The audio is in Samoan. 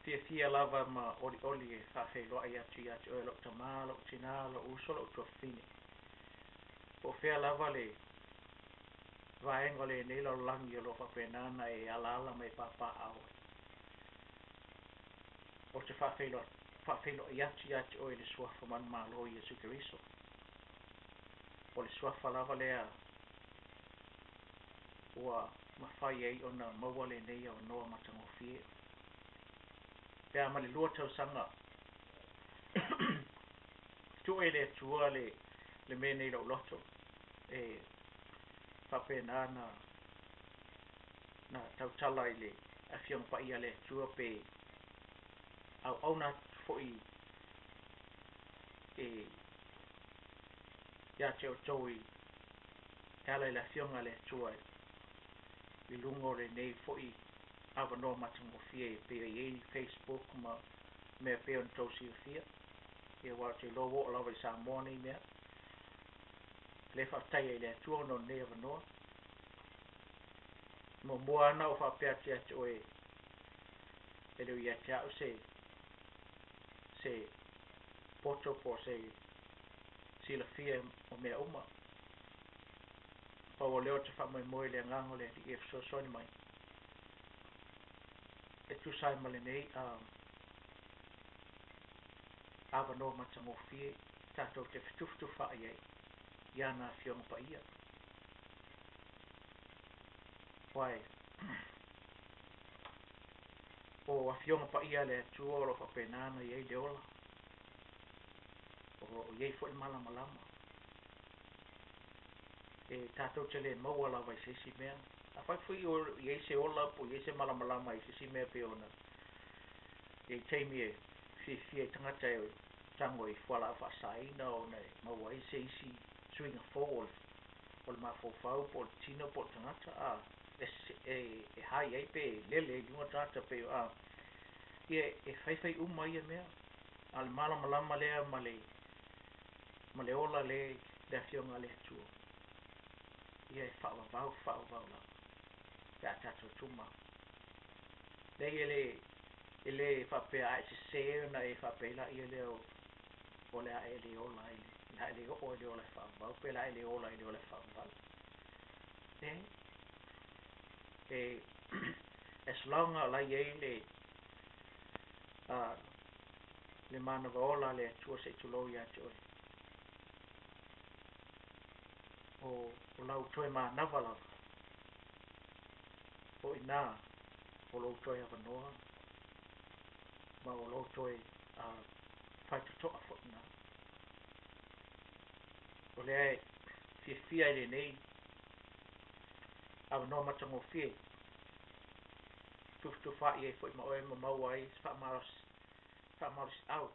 Fiafia lava ma olioli e faafeiloai atu ia te oe lou tama, lou tina, lou uso, lou tuafafine. Po o fea lava le vaega o lenei lalolagi o lo o faapena ona e alaala ma e papaaao ai. Ou te faafeiloai atu ia te oe i le Suafa manumalo o Iesu Keriso. O le Suafa lava lea ua mafai ai ona maua lenei avanoa matagofie. Pe a ma le 2 tausaga tuu e le Atua le mea nei lou loto e faapena na tautala i le Afioga Paia a le Atua pe auauna atu foi e ia te outou e ala i le Afioga a le Atua i luga o lenei foi avanoa matagofie e pei ai ai Facebook ma mea pei ona tou silafia. Ia aua ou te iloa ua oo lava i Samoa nei mea. Le faafetai ai i le Atua ona o lenei avanoa. Muamua lava ona ou faapea atu ia te oe e le o ia te au se poto po o se silafia o mea uma. Pau o lea ou te faamoemoe i le agaga o le Alii e fesoasoani mai e tusa ai ma lenei avanoa matagofie tatou te fetufatufai ai i ana Afioga Paia. Uae, o Afioga Paia a le Atua o lo o faapena ona i ai le ola, o lo o i ai foi le malamalama. E tatou te le maua lava i se isi mea. Afai foi o i ai se ola po o i ai se malamalama i se isi mea pei ona i ai taimi e fiafia i tagata e tago i fualaau faasaina ona e maua ai se isi suiga fou o le mafaufau po o le tino po o le tagata e hai ai pe lele i luga tagata pe ia e faifai uma ia mea. A o le malamalama lea ma le ola le Afioga a le Atua, ia e faavavau faavavau lava pe a tatou tumau. Leai e le faapea a e sese ona e faapea laia lea o le a e le ola ai, le a e le oo ai le ola e faavavau pe le a e le ola ai le ola e faavavau. E as long a la i ai le manava ola a le Atua se i tulou ia te oe, o lau toe manava lava, o ina o lou toe avanoa ma o lou toe faitotoa foi ina. O lea e fiafia i lenei avanoa matagofie tufatufa'i ai foi ma oe ma maua ai se faamalosi'au.